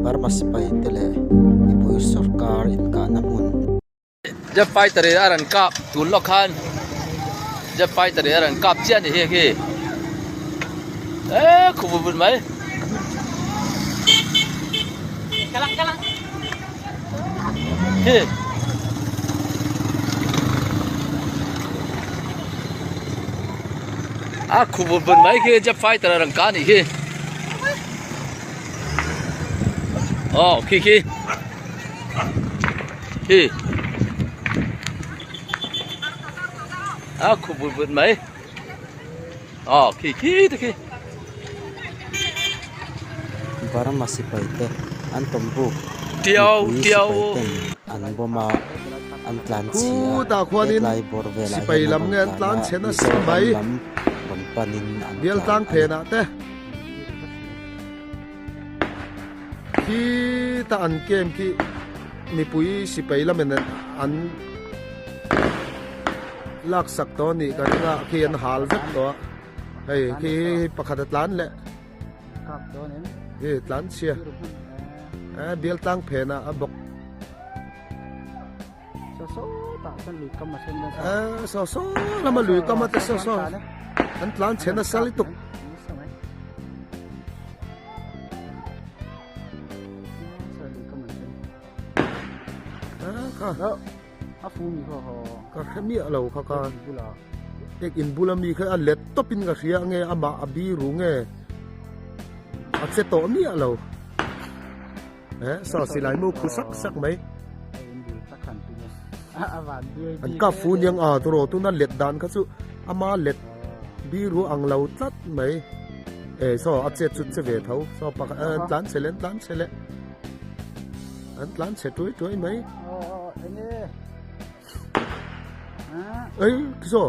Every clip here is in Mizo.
Burma sipai te leh mipui sorkar inkahna hmun. Jet fighter in a rawn kap tun lawk khan jet fighter in a rawn kap chiah a ni hi khi eee khu vut vut mai. Khi a khu vut vut mai khi jet fighter a rawn kah a nih khi aw khi khi. Hi a khu vut vut mai aw khi khi te khi. Burma sipai te an tawm buk Tiau mipui tiau sipai ten an bawm a an tlan chhi a Khutah khuanin hetlai bawr velah sipai hian lam an nge rawn an tlan tlan a chhe nasa Mizoram mai. lam rawn panin an Bial tlan tlang a ni. phenah te. Khi ta an camp khi mipui sipai lamin an lak sak tawh a nih ka ring a khi an hal vek tawh a hei khi pakhat a tlan leh hi tlan chhia eh bial tlang phen ah a bawk eh saw saw lama lui kam a te saw saw an tlan chhe nasa lutuk. Ka hre miah lo kha ka ek in bula mi kha a let tawp in ka hria nge amah a biru nge a che tawh miah lo eh saw silai mu khu sak sak mai an kap fu niang a turaw tuna let dan kha chu ama let biru ang lo tlat mai eh saw a chet chu che ve tho saw pakhat an tlan chhe leh an tlan chhe leh an tlan chhe tuai tuai mai ei saw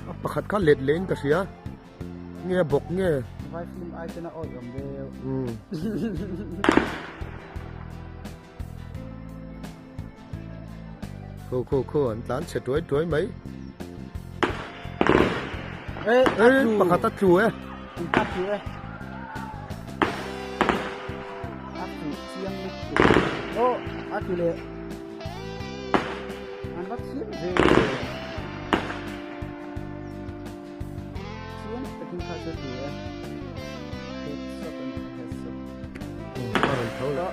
a pakhat kha let leh in ka hria. Nge bawk nge. Vai film ai chana oi om deu. Mm. Khu khu khu an tlan chhe tuai tuai mai. Eh, eh pakhat a tlu e. An kap tlu e. A tlu chiang lutuk. Oh, a tlu leh. An va thiam ve. Chiang takin kha chu ti e. Headshot an headshot. A rawn tho leh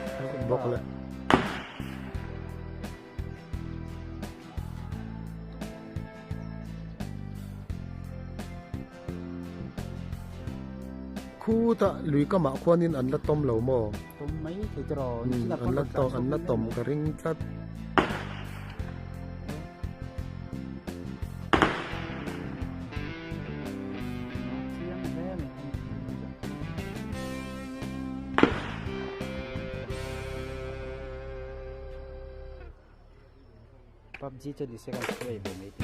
bawk leh. Khutah lui kamah khuanin an la tawm lo maw? Tawm mai thei tiraw. An la tawm an la tawm ka ring tlat. PUBG chu ni se kan hruai ve mai te.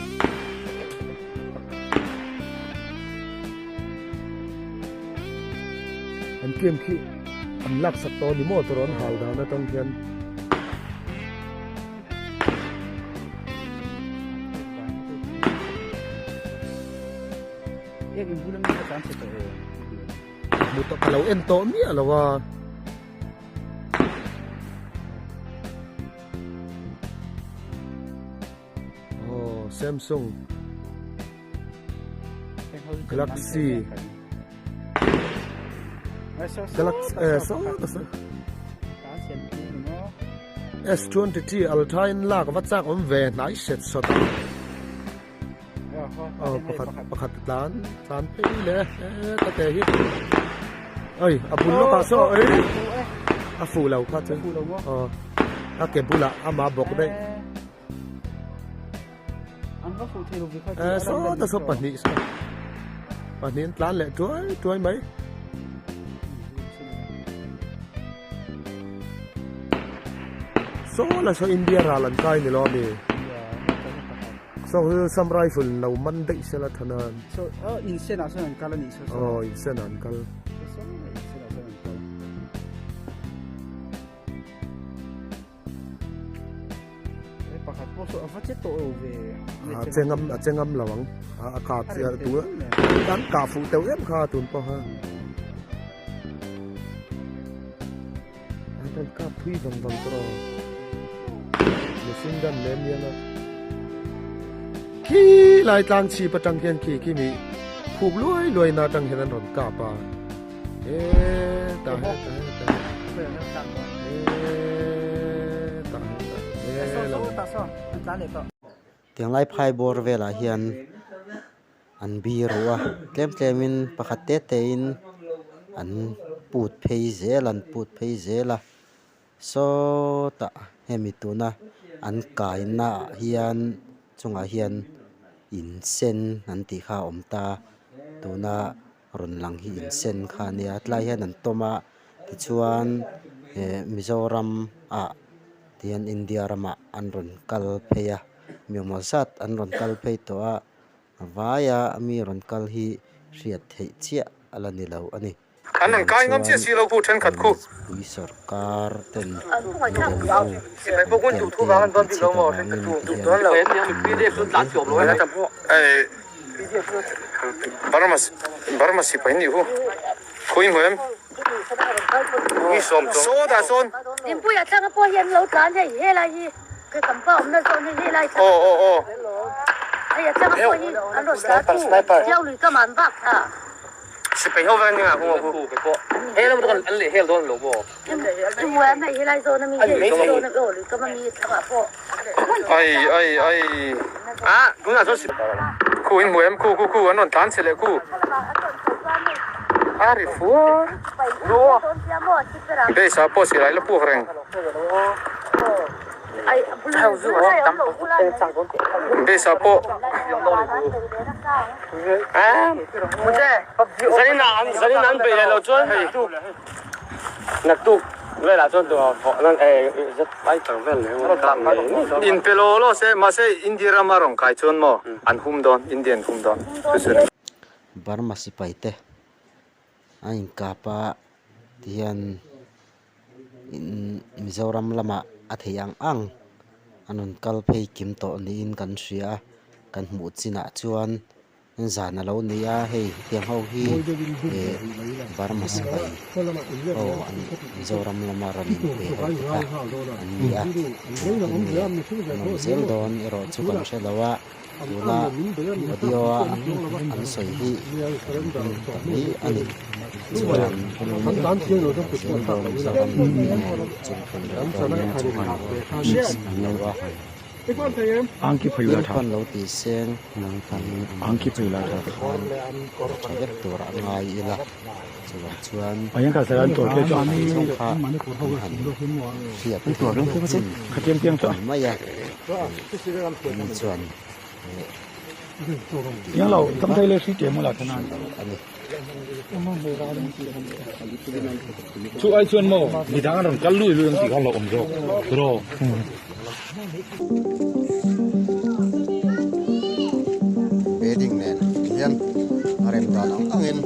An game khi an lak sak tawh a ni maw tawrh an hal dan atang hian. Hmu tawh ka lo en tawh miah lo a. Oh Samsung Galaxy Galaxy eh so so S23 Ultra in lak va chak awm ve hnai set sawt aw pakhat pakhat tlan tlan phei le eh ka te hi oi a bul lawkah saw ei a fuh lo kha chu aw a ke bulah ama bawk daih eh sawta saw pahnih saw pahnih an tlan leh tuai tuai mai. Saw la saw India ral an kai ni lo ami. Saw hi Assam Rifle lo man daih sela thanan. So oh insen ah sawn an kal ani so. Oh insen ah an kal. Pakhat pawh saw a va che tawh lo ve. A che ngam a che ngam lo ang. A kap tu an kah fuh teuh em kha tun pawh ha. Rawn kap thui vang vang tawh a. Machine gun lem hian a khi lai tlang chhip atang khian khi khi mi khup luai luai na atang hian an rawn kap a. E ta he ta he ta he e ta he ta he lo. Tiang lai phai bawr velah hian an biru a tlem tlem in pakhat te te in an put phei zel an put phei zel a sawtah hemi tuna an kaina ah hian chungah hian in sen an tih kha a awm ta tuna rawn lang hi in sen kha a nia tlai hian an tawm a tichuan eh Mizoram ah tihian India ramah an rawn kal phei a mi engmaw zat an rawn kal phei tawh a a vaia mi rawn kal hi hriat theih chiah a la ni lo a ni tiang chuan mipui sawrkar ten milem ho an tiam te an tihchhiat avangin tihian an lo leh mek a. Burma Burma sipai nih hu khawi hmu em saw dah sawn Dinpuia thlanga pawh hian lo tlan hei helai hi ka tam pa awmna zawn hi helai aw aw aw hei a thlanga pawh hi an rawn tlan tu Tiau lui kam ah an vak thla. Sipai ho vek nia hu hu He lam chu an leh hel dawn lo maw? I hmuai a hei helai zawn ami hei zawn ami aw lui kam ami thlangah pawh. Ai ai ai a tunah chuan sipai khu in hmu em khu khu khu an rawn tlan che leh khu a ri fua base ah pawh silai la puak reng base ah pawh. Zanin an bei leh lo chuan hei naktuk velah chuan in pe law law se mahse India rama rawn kai chuan maw an hum dawn India an hum dawn chu chu ni. Burma sipai te a inkap a tihian Mizoram lamah a theih ang ang a rawn kal phei kim tawh niin kan hria a kan hmuh chinah chuan zan a lo ni a hei hetiang ho hi eh Burma sipai ho an Mizoram lama rawn inpe ho te kha an ni a engtin nge an awm zel dawn erawh chu kan hre lo a. Tuna audio a an sawi hi kan ring ta mai a ni. Chuan zel dawn Mizoram lam hi chu kan reh dawn nia chu kan risk an lo a. Tin lo ti seng khan tha vek tur a ngai ila chuvang chuan zawng kha an han hriat theih chin mai a. Ani chuan a ni. Chu ai chuan maw midang an rawn kal lui lui ang tih kha lo awm zawk tiraw. Bedding nen hian a rem dan ang angin.